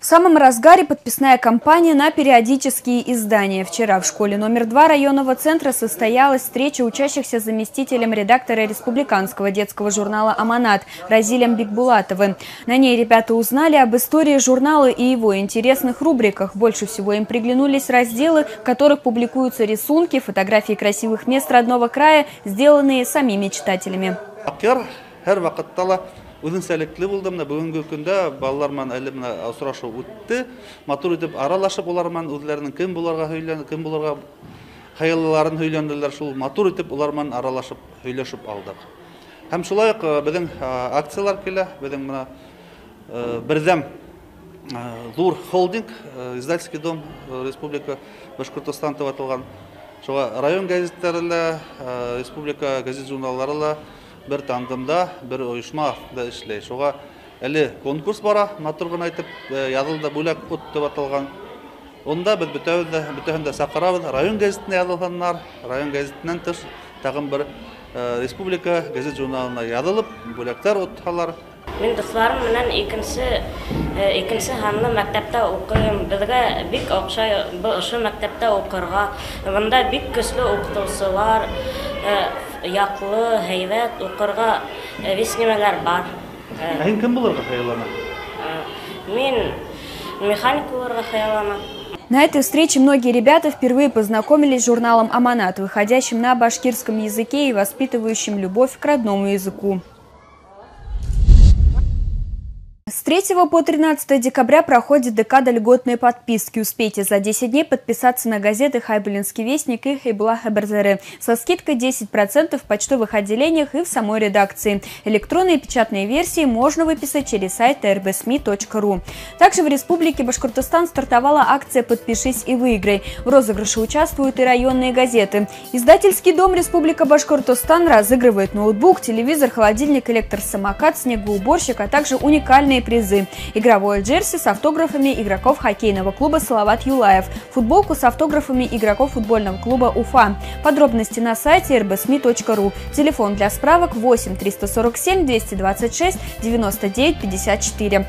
В самом разгаре подписная кампания на периодические издания. Вчера в школе номер 2 районного центра состоялась встреча учащихся с заместителем редактора республиканского детского журнала «Аманат» Разилем Бикбулатовым. На ней ребята узнали об истории журнала и его интересных рубриках. Больше всего им приглянулись разделы, в которых публикуются рисунки, фотографии красивых мест родного края, сделанные самими читателями. Үҙенсәлекле булды. Менә бөгөнгө көндә балалар менән әле менә осрашыу үтте. Матур итеп аралашып улар менән үҙләренең кем булырға һөйләнде, кем булырға хыялларын һөйләнделәр. Шул матур итеп улар менән аралашып, һөйләшеп алдыҡ. Һәм шулай уҡ беҙҙең акциялар килә. Беҙҙең менә берҙәм ҙур холдинг, издательский дом Республика Башҡортостан тип аталған. Шуға район гәзиттәре лә, республика гәзит журналлары ла бер тандемда, бер ойошма аҫтында эшләй. Шуға әле конкурс бара, матур ғына итеп, яҙылды бүләк ут тип аталған. Унда беҙ бөтәһен дә саҡырабыҙ. Район гәзитенә яҙылһыннар, район гәзитенән тыш тағын бер республика гәзит журналына яҙылып, бүләктәр отһалар. Мин дуҫларым менән икенсе һанлы мәктәптә уҡыйым. Беҙгә бик оҡшай ошо мәктәптә уҡырға. Бында бик көслө уҡытыусылар, яҡлы, һәйбәт уҡырға вис нимәләр бар. Ә һин кем булырға хыяллана? Мин механик булырға хыялланам. На этой встрече многие ребята впервые познакомились с журналом «Аманат», выходящим на башкирском языке и воспитывающим любовь к родному языку. С 3 по 13 декабря проходит декада льготной подписки. Успейте за 10 дней подписаться на газеты «Хайбуллинский вестник» и «Хәйбулла хәбәрҙәре» со скидкой 10% в почтовых отделениях и в самой редакции. Электронные и печатные версии можно выписать через сайт rbsmi.ru. Также в Республике Башкортостан стартовала акция «Подпишись и выиграй». В розыгрыше участвуют и районные газеты. Издательский дом Республика Башкортостан разыгрывает ноутбук, телевизор, холодильник, электросамокат, снегоуборщик, а также уникальные призы. Игровое джерси с автографами игроков хоккейного клуба «Салават Юлаев», футболку с автографами игроков футбольного клуба «Уфа». Подробности на сайте rbsmi.ru. Телефон для справок 8 347 226 99 54.